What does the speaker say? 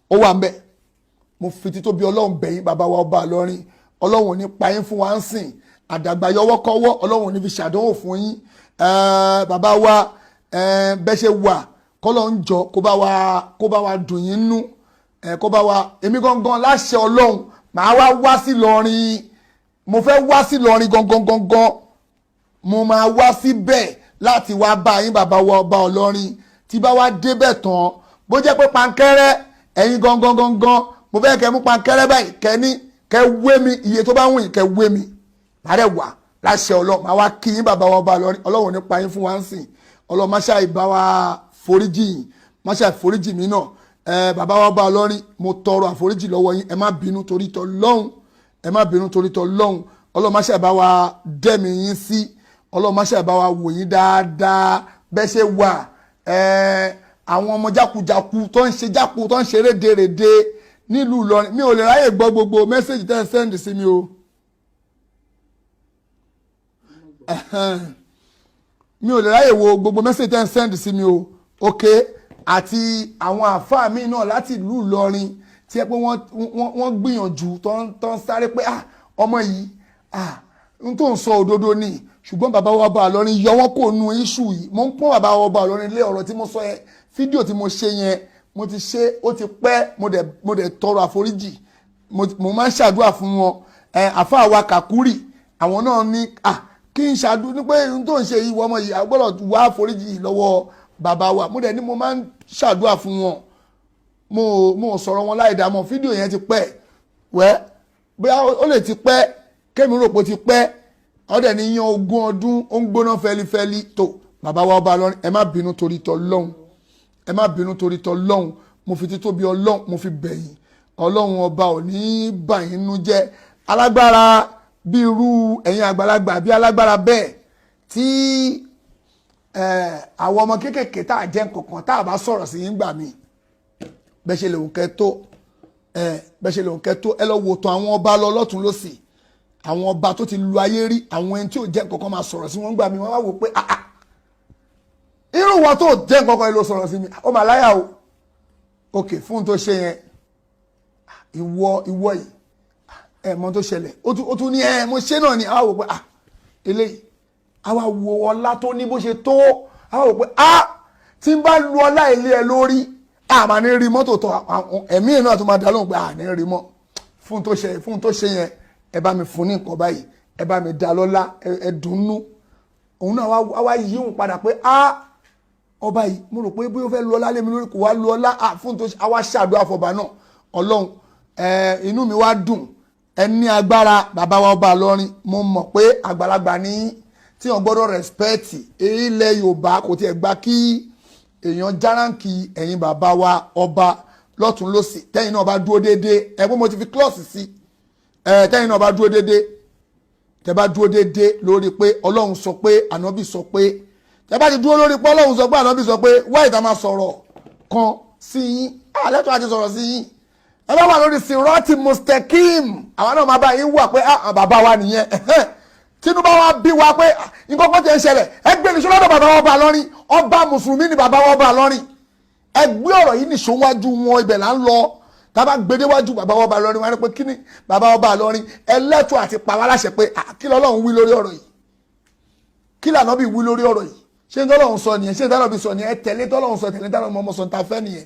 Ó wà ń bẹ̀. Mo fi títóbi Ọlọ́run bẹ̀yìn, bàbá wa ọba Ìlọrin. Ọlọ́run ò ní pa yín fún wa ń sìn àdàgbà yọwọ́kọ́wọ́. Ọlọ́run ò ní fi ṣàdánwò fún yín. Bàbá wa, bẹ́ ṣe wà, kọ́lọ́ ń jọ kó bá wa dùn yín nú, kó bá wa. Èmi gangan, láṣẹ Ọlọ́run, màá wá wá sí Ìlọrin. Mo fẹ́ wá sí Ìlọrin gangan gangan. Mo máa wá síbẹ̀ láti wá bá yín, bàbá wa ọba Ìlọrin. Tí bá wá débẹ̀ tán, bó jẹ́ pé pankẹ́rẹ́, ẹ̀yin gangan gangan, mo fẹ́ kẹ́ mú pankẹ́rẹ́ báyìí, kẹ́ ní kẹ́ wé mi, iye tó bá wù yín, kẹ́ wé mi. Màá dẹ̀ wá láṣẹ Ọlọ́run, màá wá kí yín, bàbá wa ọba Ìlọrin. Ọlọ́run ní pa yín fún wa ń sìn. Ọlọ́run má ṣàì bá wa foríjì yín, má ṣàì foríjì mí náà. Ẹ bàbá wa ọba Ìlọrin, mo tọrọ àforíjì lọ́wọ́ yín. Ẹ má bínú torí tọ lọ́hùn, ẹ má bínú torí tọ lọ́hùn. Ọlọ́run má ṣàì bá wa dẹ́mi yín sí. Ọlọ́run má ṣàì bá wa wò yín dáadáa bẹ́ẹ̀ ṣe wà. Ẹ àwọn ọmọ jákujáku tó ń ṣe jáku, tó ń ṣe rédèrèdè nílùú Ìlọrin, mi ò lè ráyè gbọ́ gbogbo message tẹ́ ẹ send sí mi o. Ẹ̀hẹ́n. Mi ò lè ráyè wo gbogbo message tẹ́ ẹ send sí mi o. Ok, àti àwọn àáfàá mi náà láti ìlú Ìlọrin tí ẹ pé wọ́n gbìyànjú, tó ń sáré pé, ah, ọmọ yìí, ah, n tó ń sọ òdodo ni. Ṣùgbọ́n bàbá wa bá Ìlọrin, yọ wọ́n kò nu iṣu yìí. Mo ń pọ́n bàbá wa bá Ìlọrin lé. Ọ̀rọ̀ tí mo sọ yẹn, fídíò tí mo ṣe yẹn, mo ti ṣe, ó ti pẹ́. Mo dẹ̀ tọrọ àforíjì. Mo máa ń ṣàdúrà fún wọn. Ẹ àfáà wa Kàkúrì, àwọn náà ní, ah, kí n ṣàdúrà ní pé n tó ń ṣe yìí, wọ́n ọmọ yìí, a gbọ́dọ̀ wá àforíjì lọ́wọ́ bàbá wa. Mo dẹ̀ ní mo máa ń ṣàdúrà fún wọn. Mo sọ̀rọ̀ wọn láì dá mọ̀. Fídíò yẹn ti pẹ́ wẹ́, bóyá ó lè ti pẹ́, kémi rò pé ó ti pẹ́. Wọ́n dẹ̀ ní yan 20 ọdún, ó ń gbóná fẹlifẹli tó. Bàbá wa ọba Ìlọrin, ẹ má bínú torí tọ lọ́hùn, ẹ má bínú torí tọ lọ́hùn. Mo fi títóbi Ọlọ́hun, mo fi bẹ̀yìn. Ọlọ́hun ọba ò ní bà yín nú jẹ́. Alágbára bí irú ẹ̀yin àgbàlagbà bí alágbára bẹ́ẹ̀ tí àwọn ọmọ kéékèèké tá a jẹ́ nǹkankan, tá a bá sọ̀rọ̀ sí yín gbà mí, bẹ́ẹ̀ ṣe lè wò kẹ́ tó, bẹ́ẹ̀ ṣe lè wò kẹ́ tó. Ẹ lọ wò tán àwọn ọba lọ lọ́tún lọ́sì, àwọn ọba tó ti lu ayé rí, àwọn ẹni tí ò jẹ́ nǹkankan máa sọ̀rọ̀ sí wọn gbà mí, wọ́n wá wò pé, ah ah, irú wọn tó jẹ́ nǹkankan ló sọ̀rọ̀ sí mi, ó mà láyà o. Ok, fún tó ṣe yẹn, ìwọ yìí, ẹ mọ tó ṣẹlẹ̀, ó tún ní ẹ mo ṣe náà ni. Àwa wò pé, ah, eléyìí, àwa wo ọlá tó ní bó ṣe tó, àwa wò pé, ah, tí n bá lu ọlá ilé ẹ lórí, àmà ní rí mọ́tò tó ẹ̀mí ẹ̀ náà tó máa dá lóhùn pé à ní rí mọ́. Fún tó ṣe yẹn, ẹ bá mi fún ní nǹkan báyìí, ẹ bá mi dá lọ́lá, ẹ dùnnú. Òun náà wá yí òun padà pé, ah, ọba yìí, mo rò pé bí ó fẹ́ lu ọlá lé mi lórí, kò wá lu ọlá. Ah, fún tó ṣe, àwa ṣàdúrà fọba náà. Ọlọ́run ẹ, inú mi wá dùn. Ẹ ní agbára, bàbá wa ọba Ìlọrin. Mo mọ̀ pé àgbàlagbà ní tí wọ́n gbọ́dọ̀ respect. Ilẹ̀ Yorùbá kò tiẹ̀ gbà kí èèyàn járáǹkì ẹ̀yin bàbá wa ọba lọ́tún lọ́sì. Tẹ́yìn náà bá dúró déédéé, ẹ pé mo ti fi clause sí ẹ, tẹ́yìn náà bá dúró déédéé, tẹ́ bá dúró déédéé lórí pé Ọlọ́run sọ pé, Ànábì sọ pé, tẹ́ bá ti dúró lórí pé Ọlọ́run sọ pé, Ànábì sọ pé, wáyé tá máa sọ̀rọ̀ kan sí yín, àlẹ́tọ̀ àti sọ̀rọ̀ sí yín. Ẹ bá wà lórí sirọ́ọ̀tì mustakim, àwọn náà máa bá yín wà pé, ah, bàbá wa nìyẹn. Tinubu wa bí wa pé nǹkan kan ti ń ṣẹlẹ̀, ẹ gbé nìṣó lọ́dọ̀ bàbá wa ọba Ìlọrin. Ọba mùsùlùmí ni bàbá wa ọba Ìlọrin. Ẹ gbé ọ̀rọ̀ yìí nìṣó wájú wọn. Ibẹ̀ là ń lọ. Tábà gbédéwájú bàbá wa ọba Ìlọrin, wọn ni pé kí ni bàbá wa ọba Ìlọrin ẹlẹ́tọ̀ àti pa wá láṣẹ pé, kí lọ́lọ́run wí lórí ọ̀rọ̀ yìí? Kí lànàbí wí lórí ọ̀rọ̀ yìí? Ṣé ń tọ́lọ́run sọ nìyẹn? Ṣé ń tọ́lọ́run sọ nìyẹn? Ẹ tẹ̀lé tọ́lọ́run sọ, tẹ̀lé tọ́lọ́run mọ́mọ́ sọ. Ta fẹ́ nìyẹn.